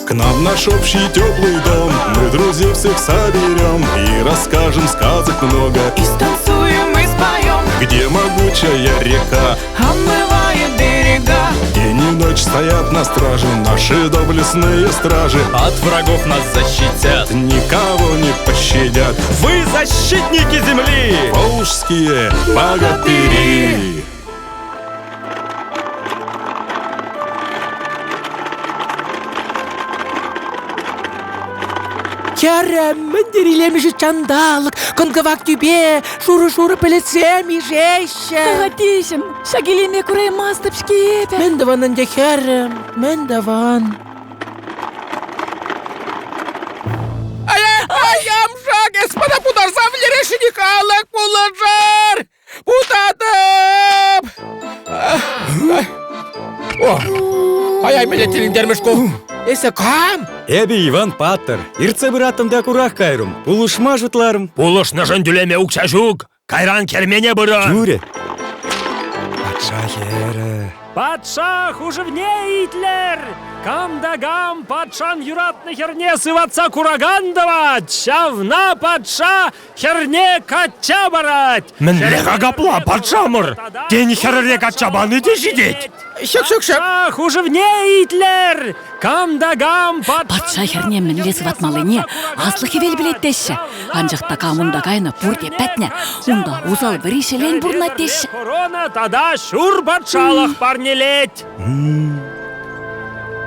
К нам в наш общий теплый дом Мы друзей всех соберем И расскажем сказок много И станцуем, и споем Где могучая река Омывает берега День и ночь стоят на страже Наши доблестные стражи От врагов нас защитят Никого не пощадят Вы защитники земли! Волжские богатыри! Хӗрӗм, мӗн тери илемлӗ ҫанталӑк, кӑн-кӑвак тӳпе, шурӑ-шурӑ пӗлӗтсем ишеҫҫӗ. Тӑхатиҫӗм, ҫак илеме кураймастӑп-ҫке эпӗ. Мӗн тӑван ӗнтӗ, хӗрӗм, мӗн тӑван? Ай-ай, эс мана путарса вӗлерешӗн халӑх пулӑшӑр! Путатӑп! О, ай-ай, мӗне тӗлӗнтермӗш ку? Эсӗ кам? Эпӗ Иван Паттӑр. Иртсе пыраттӑм та курах кайрӑм. Пулӑшма шутларӑм. Пулӑшнӑшӑн тӳлеме укҫа ҫук. Кайран кермене пырӑн. Тӳрӗ. Патша хӗрӗ. Патша хушӑвне итлӗр! Кам та кам патшан юратнӑ хӗрне сыватса куракан тӑвать, ҫавна патша хӗрне качча парать! Мӗнле-ха капла, патшамӑр? Тен, хӗрӗре качча пани те ҫитет? Ҫук-ҫук-ҫук! Хушӑвне итлӗр! Кам та кам патша хӗрне мӗнле сыватмаллине аслӑ хӗвел пӗлет теҫҫӗ. Анчах та кам унта кайнӑ, пурте пӗтнӗ. Унта усал вӗри ҫӗлен пурӑнать теҫҫӗ. Корона тата ҫур патшалӑх парнелет.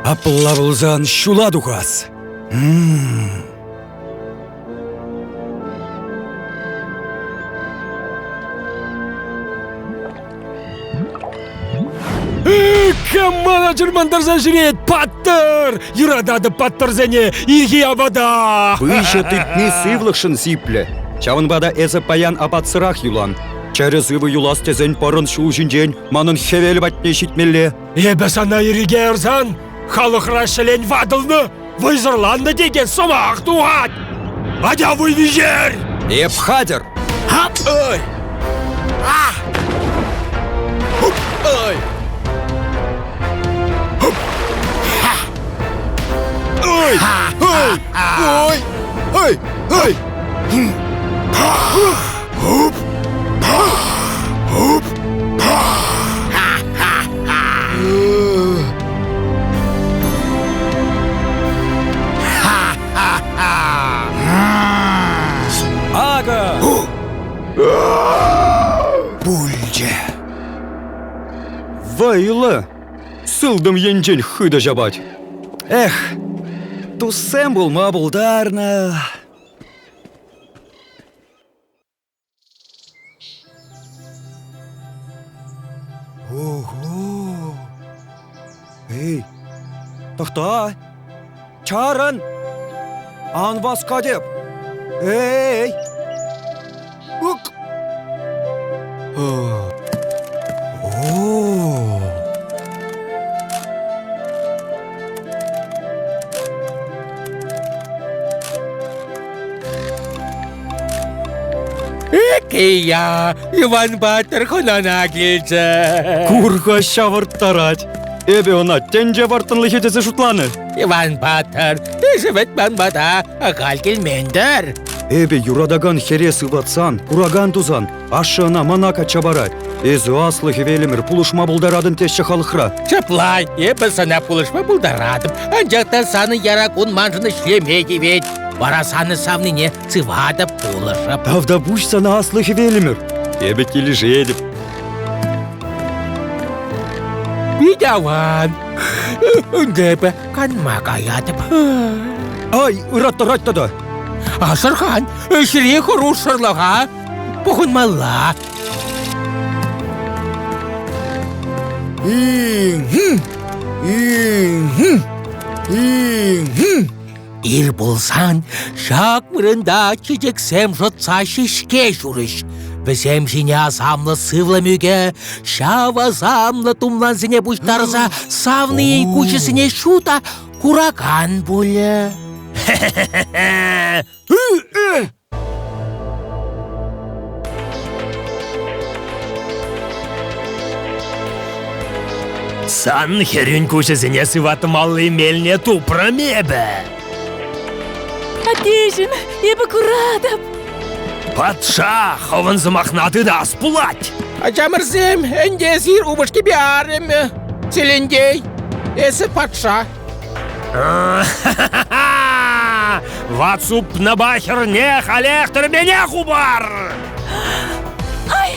Апла пулсан ҫула тухас. Кам мана чӑрмантарса ҫӳрет, паттӑр! Юрататӑп паттӑрсене, ирхи апата! Выҫӑ тытни сывлӑхшӑн сиплӗ. Ҫавӑнпа та эсӗ паян апатсӑрах юлан. Чӗрӗ-сывӑ юлас тесен пӑрӑн ҫул ҫинчен манӑн хӗвел патне ҫитмелле. Эпӗ сана ирӗке ярсан халӑхра ҫӗлен ватӑлнӑ, вӑйсӑрланнӑ текен сӑмах тухать! Атя вӑй виҫер! Эп хатӗр! Хап! Ой! А! Хуп! Ой! Хуп! Ха! Ой! Ой! Ой! Ой! Ой! Хуп! Хуп! Акӑ! Пулчӗ. Вӑйлӑ! Сылтӑм енчен хытӑ ҫапать. Эх, туссем пулма пултарнӑ. Ого! Эй, тӑхта! Чарӑн! Ан васка теп! Эй! Ук! О! Эккей-я, Иван Паттӑр хӑнана килчӗ. Кур-ха ҫавӑрттарать. Эпӗ ӑна тӗнче вӑрттӑнлӑхӗ тесе шутланӑ. Иван Паттӑр, эсӗ вӗт ман пата ахаль килмен-тӗр. Эпӗ юратакан хӗре сывлатсан, куракан тусан, ашшӗ ӑна мана качча парать. Эсӗ аслӑ хӗвелӗмӗр пулӑшма пултаратӑн теҫҫӗ халӑхра. Ҫапла, эпӗ сана пулӑшма пултаратӑп, анчах та санӑн яра кун маншӑн ӗҫлеме тивет. Вара санӑн савнине сыватӑп, пулӑшӑп. Тавтапуҫ сана, аслӑ хӗвелӗмӗр. Эпӗ килӗшетӗп. Пит аван. Ӗнтӗ эпӗ канма каятӑп. Ай, ыраттарать тата. Асӑрхан, ӗҫри хӑрушсӑрлӑха пӑхӑнмалла. Ир пулсан ҫак вырӑнта чечексем шӑтса ҫеҫке ҫурӗҫ. Вӗсем ҫине асамлӑ сывлӑм ӳкӗ, ҫав асамлӑ тумлансене пуҫтарса савнийӗн куҫӗсене ҫута куракан пулӗ. Сан хӗрӳн куҫӗсене сыватмалли мелне тупрӑм эпӗ. Аттеҫӗм, эпӗ куратӑп. Патша хӑвӑн сӑмахна тытас пулать. Ачамӑрсем, ӗнтӗ эсир упӑшкипе арӑмӗ. Селентей, эсӗ патша. Ватсупнӑпа хӗрне халех тӗрмене хупар! Ай!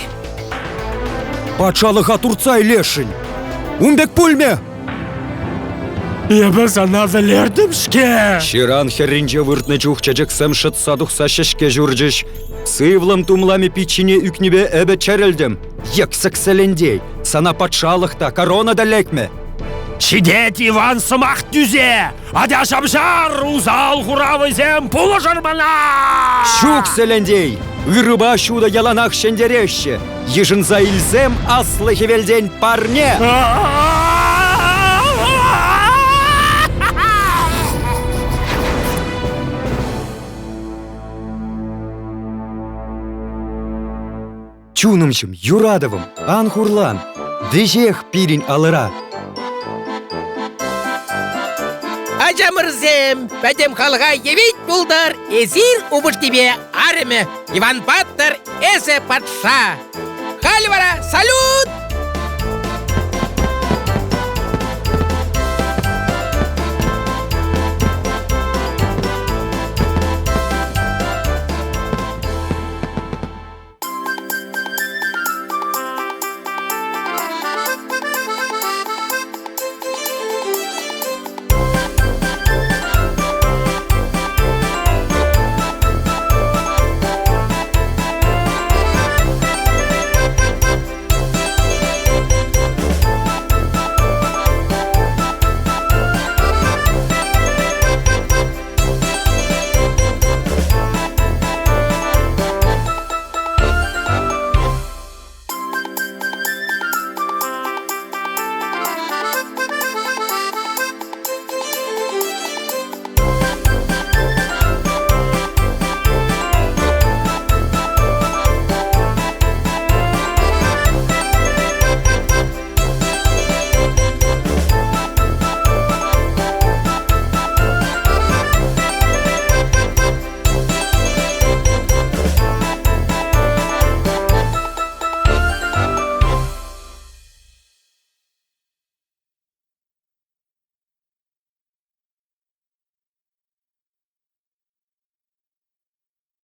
Патшалӑха туртса илесшӗн. Ун пек пулмӗ! Эпӗ сана вӗлертӗм-ҫке! Ҫыран хӗрринче выртнӑ чух чечексем шӑтса тухса ҫеҫке ҫурчӗҫ. Сывлӑм тумламӗ пит ҫине ӳкнипе эпӗ чӗрӗлтӗм. Йӗксӗк Селентей, сана патшалӑх та, корона та лекмӗ. Ҫитет, Иван, сӑмах тӳсе! Атя ҫап-ҫар, усал хуравӗсем пулӑшӑр мана! Ҫук, Селентей, ырӑпа ҫутӑ яланах ҫӗнтереҫҫӗ. Йышӑнса илсем аслӑ хӗвелтен парне! Чунӑмҫӑм, юратӑвӑм, ан хурлан, веҫех пирӗн алӑра. Ачамӑрсем, пӗтӗм халӑха евит пултӑр, эсир упӑшкипе арӑмӗ, Иван Паттӑр, эсӗ патша. Халь вара салют!